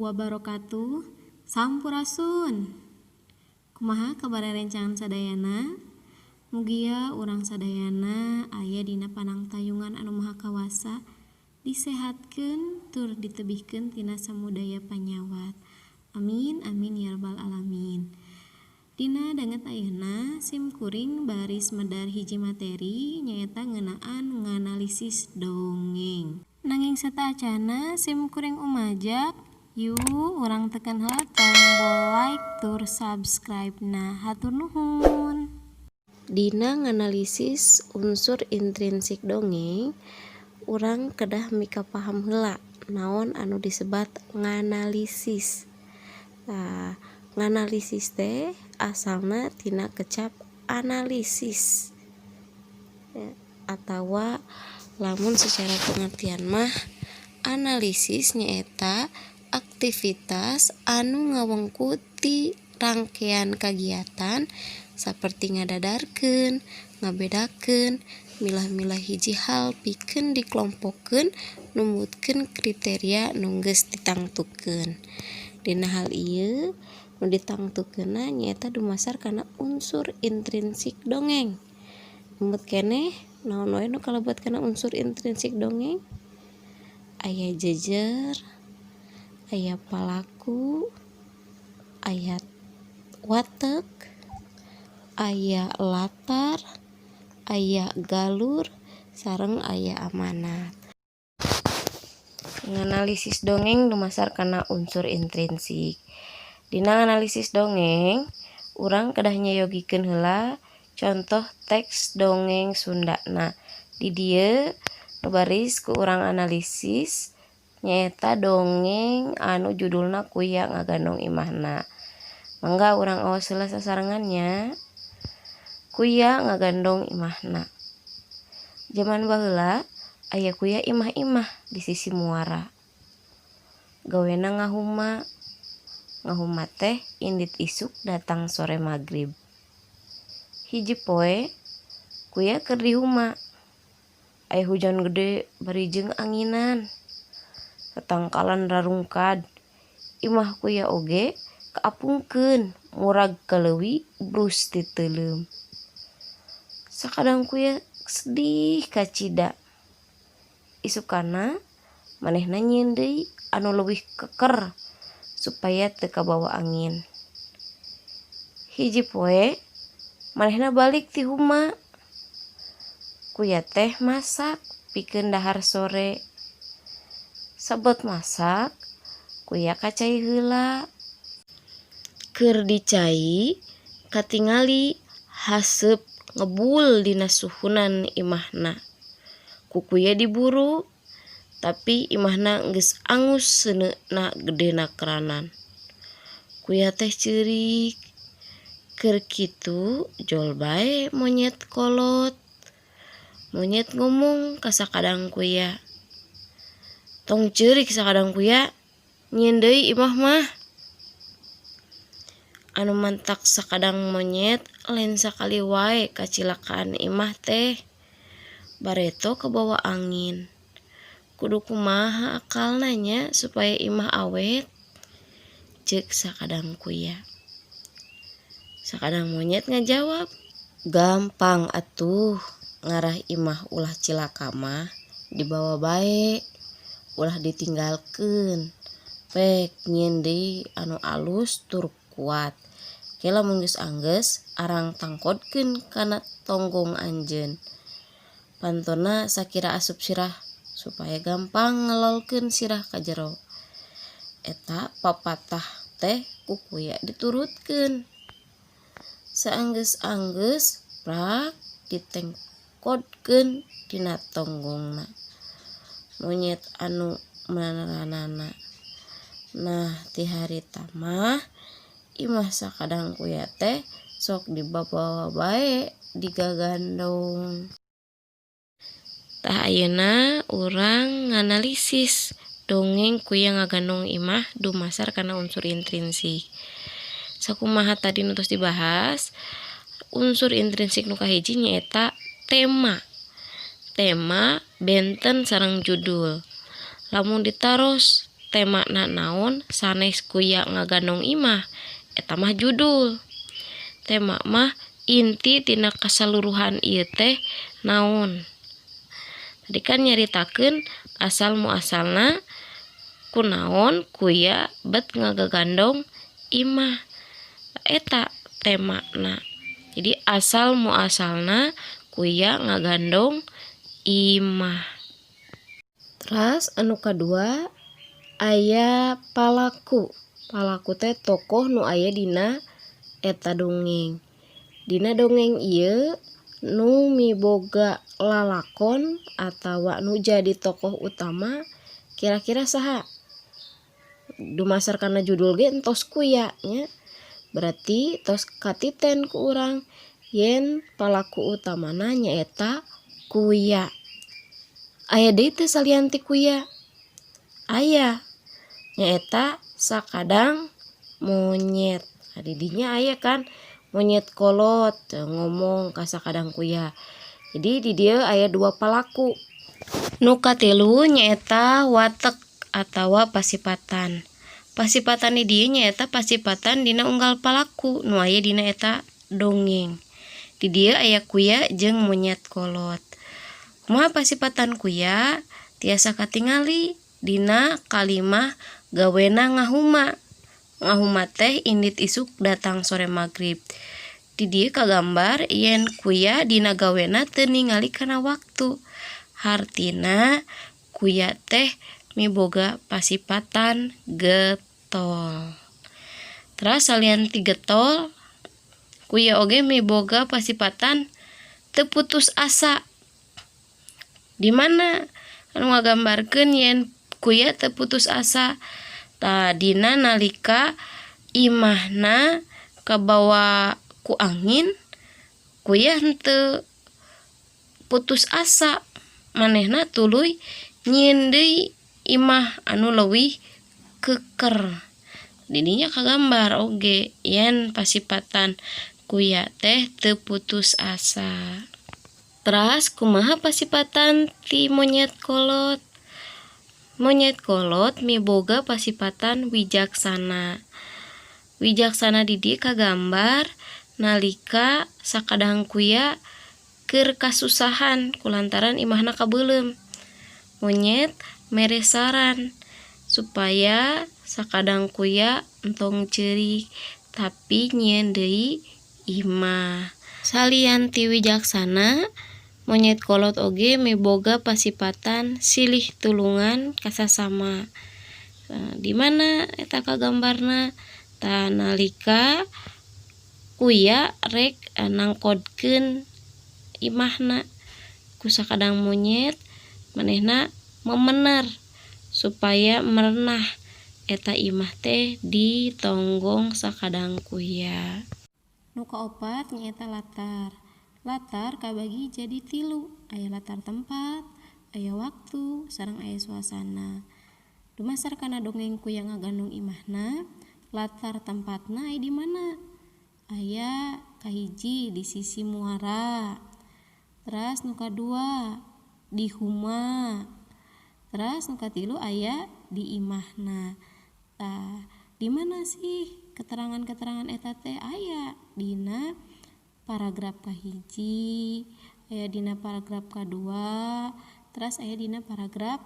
Wabarakatuh. Sampurasun. Kumaha kabar rerencangan sadayana? Mugia urang sadayana aya dina panangtayungan anu maha kawasa, disehatkeun tur ditebihkeun tina samudaya panyawat. Amin amin ya rabbal alamin. Dina danget ayeuna sim kuring baris medar hiji materi nyaeta ngeunaan nganalisis dongeng. Nanging sateuacanna sim kuring umajak, yuk urang teken heula tombol like tur subscribe na. Hatur nuhun. Dina nganalisis unsur intrinsik dongeng, urang kedah mikapaham heula naon anu disebat nganalisis. Tah, nganalisis teh asalna tina kecap analisis atawa lamun secara pengertian mah analisis nyaeta aktivitas anu ngawengku ti rangkean kagiatan saperti ngadadarkeun, ngabedakeun, milah-milah hiji hal pikeun dikelompokeun numutkeun kriteria nu geus ditangtukeun. Dina hal ieu nu ditangtukeunna nyaeta dumasar kana unsur intrinsik dongeng. Emut keneh naon wae nu kalebet kana unsur intrinsik dongeng? Aya jejer, aya palaku, aya watek, aya latar, aya galur, sareng aya amanat. Nganalisis dongeng dumasar kana unsur intrinsik. Dina nganalisis dongeng, urang kedah nyayogikeun heula contoh teks dongeng Sundana. Di dieu nu baris ku urang analisis nyaeta dongeng anu judulna Kuya Ngagandong Imahna. Mangga urang aos heula sasarengan nya. Kuya Ngagandong Imahna. Jaman baheula aya kuya imah-imah di sisi muara. Gawena ngahuma. Ngahuma teh indit isuk datang sore magrib. Hiji poe kuya keur di huma. Aya hujan gede bari jeung anginan. Tatangkalan rarungkad. Imah kuya oge kaapungkeun murag ka leuwi brus titeuleum. Sakadang kuya sedih kacida. Isukanna manehna nyieun deui anu leuwih keker supaya teu kabawa angin. Hiji poe manehna balik ti huma. Kuya teh masak pikeun dahar sore. Sabot masak, kuya ka cai heula. Keur di cai katingali haseup ngebul dina suhunan imahna. Ku kuya diburu, tapi imahna geus angus seuneuna gedena keranan. Kuya teh ceurik. Keur kitu jol bae monyet kolot. Monyet ngomong ka sakadang kuya, "Tong ceurik sakadang kuya, nyieun deui imah mah." Anu mantak sakadang monyet lain sakali wae kacilakaan imah teh. Bareto kabawa angin. Kudu kumaha akalna nya supaya imah awet? Ceuk sakadang kuya. Sakadang monyet ngajawab, "Gampang atuh, ngarah imah ulah cilaka mah dibawa bae, ulah ditinggalkeun. Pek nyieun deui anu alus tur kuat. Ke lamun geus anggeus arang tangkodkeun kana tonggong anjeun. Pantona sakira asup sirah supaya gampang ngelolkeun sirah ka jero." Eta papatah teh ku kuya diturutkeun. Saanggeus-anggeus prak ditengkodkeun dina tonggongna monyet anu meneranana. Nah, ti harita mah imah sakadang kuya teh sok dibawa bae digagandong. Tah, ayeuna urang nganalisis dongeng Kuya Ngagandong Imah dumasar kana unsur intrinsik. Sakumaha tadi nu tos dibahas, unsur intrinsik nu kahiji nyaeta tema. Tema benten sareng judul. Lamun ditaros Temana naon sanes kuya ngagandong imah, eta mah judul. Tema mah inti tina kasaluruhan ieu teh naon. Tadi kan nyaritakeun asal muasalna kunaon kuya bet ngagagandong imah, eta temana. Jadi asal muasalna kuya ngagandong imah. Teras anu kadua aya palaku. Palaku teh tokoh nu aya dina eta dongeng. Dina dongeng ieu nu miboga lalakon atawa nu jadi tokoh utama kira-kira saha? Dumasar kana judul ge entos kuya nya. Berarti tos katiten ku urang yen palaku utamana nyaeta kuya. Aya deui teu salian ti kuya? Aya, nyaeta sakadang monyet. Nah, di dinya aya kan monyet kolot ngomong ka sakadang kuya. Jadi di dieu aya dua palaku. Nu katilu nyaeta watek atawa pasipatan. Pasipatan di dieu nyaeta pasipatan dina unggal palaku nu aya dina eta dongeng. Di dieu aya kuya jeung monyet kolot. Kumaha pasipatan kuya? Tiasa katingali dina kalimah gawena ngahuma. Ngahuma teh indit isuk datang sore magrib. Di dieu kagambar yen kuya dina gawena teu ningali kana waktu. Hartina kuya teh miboga pasipatan getol. Teras salian ti getol, kuya oge miboga pasipatan teu putus asa. Di mana anu ngagambarkeun yen kuya teu putus asa? Tah, dina nalika imahna kabawa ku angin, kuya henteu putus asa, manehna tuluy nyieun deui imah anu leuwih keker. Didinya kagambar oge yen pasipatan kuya teh teu putus asa. Teras kumaha pasipatan ti monyet kolot? Monyet kolot miboga pasipatan wijaksana. Wijaksana di dieu kagambar nalika sakadang kuya keur kasusahan kulantaran imahna kabeuleum. Monyet mere saran supaya sakadang kuya entong ceurik tapi nyieun deui imah. Salian ti wijaksana, monyet kolot oge miboga pasipatan silih tulungan ka sasama. Di mana eta kagambarna? Tah, nalika kuya rek nangkodkeun imahna ku sakadang monyet, manehna memener supaya merenah eta imah teh ditonggong sakadang kuya. Nu kaopat nyaeta latar. Latar kabagi jadi tilu, aya latar tempat, aya waktu, sareng aya suasana. Dumasar kana dongeng kuya ngagandong imahna, latar tempatna aya di mana? Aya kahiji di sisi muara, teras nu kadua di huma, teras nu katilu aya di imahna. Tah, di mana sih keterangan-keterangan eta teh? Aya dina paragraf kahiji, aya dina paragraf kadua, teras aya dina paragraf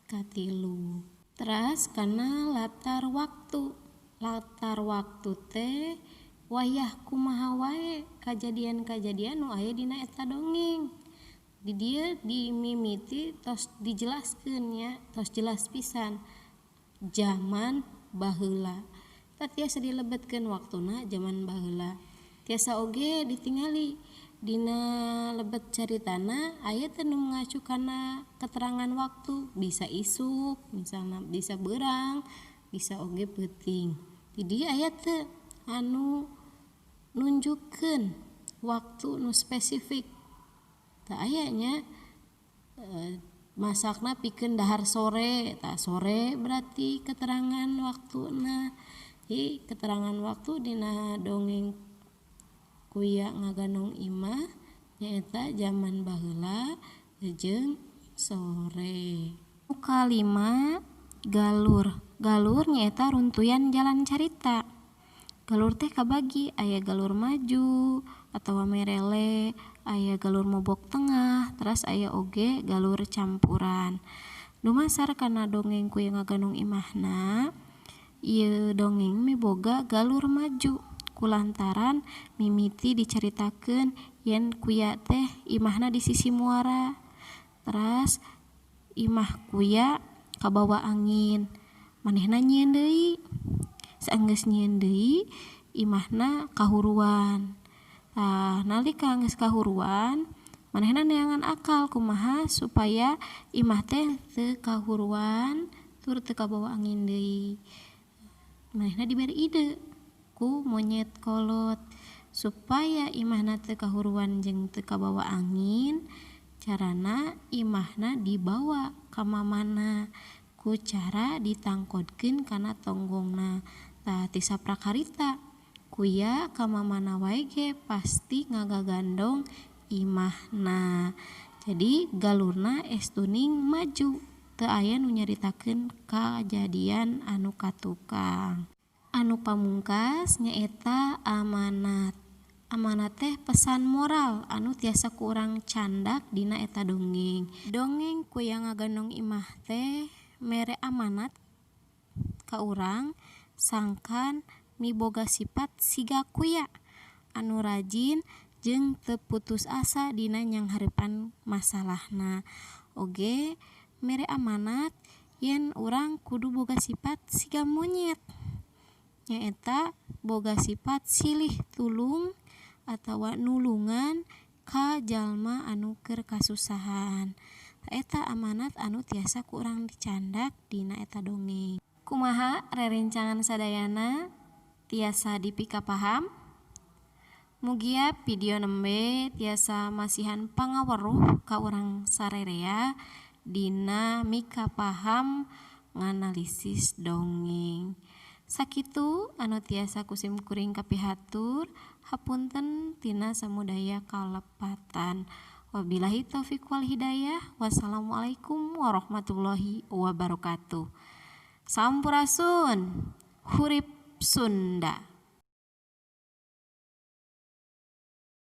katilu. Teras kana latar waktu. Latar waktu teh wayah kumaha wae kajadian-kajadian nu aya dina eta dongeng. Di dieu dimimiti tos dijelaskeun nya, tos jelas pisan zaman baheula. Tah, tiasa dilebetkeun waktuna zaman baheula. Tiasa oge ditingali dina lebet caritana aya teu nu ngacu kana keterangan waktu, bisa isuk misalna, bisa beurang, bisa oge peuting. Di dieu aya teu anu nunjukkeun waktu nu spesifik? Teu aya nya. Masakna pikeun dahar sore, tah sore berarti keterangan waktuna. Jadi keterangan waktu dina dongeng kuya ngagandong imah nyaeta zaman baheula jeung sore. Nu kalima Galur. Galur nyaeta runtuyan jalan carita. Galur teh kabagi aya galur maju atawa merele, aya galur mobok tengah, teras aya oge galur campuran. Dumasar kana dongeng Kuya Ngagandong Imahna, ieu dongeng miboga galur maju kulantaran mimiti dicaritakeun yen kuya teh imahna di sisi muara, teras imah kuya kabawa angin, manehna nyieun deui, saenggeus nyieun deui imahna kahuruan. Tah nalika geus kahuruan manehna neangan akal kumaha supaya imah teh teu kahuruan tur teu kabawa angin deui. Manehna dibere ide ku monyet kolot supaya imahna teu kahuruan jeung teu kabawa angin, carana imahna dibawa ka mamana ku cara ditangkodkeun kana tonggongna. Tah ti saprak harita kuya ka mamana wae ge pasti ngagagandong imahna. Jadi galurna estuning maju, teu aya nu nyaritakeun kajadian anu katukang. Anu pamungkas nyaeta amanat. Amanat teh pesan moral anu tiasa ku urang candak dina eta dongeng. Dongeng Kuya Ngagandong Imah teh mere amanat ka urang sangkan miboga sifat siga kuya anu rajin jeung teu putus asa dina nyanghareupan masalahna. Oge mere amanat yen urang kudu boga sifat siga monyet, nyaeta boga sifat silih tulung atawa nulungan ka jalma anu keur kasusahan. Eta amanat anu tiasa ku urang dicandak dina eta dongeng. Kumaha rerencangan sadayana tiasa dipikapaham? Mugia video nembe tiasa masihan pangaweruh ka urang sarerea dina mikapaham nganalisis dongeng. Sakitu anu tiasa ku sim kuring kapihatur, hapunten tina samudaya kalepatan. Wabillahi taufik wal hidayah. Wassalamualaikum warahmatullahi wabarakatuh. Sampurasun, hurip Sunda.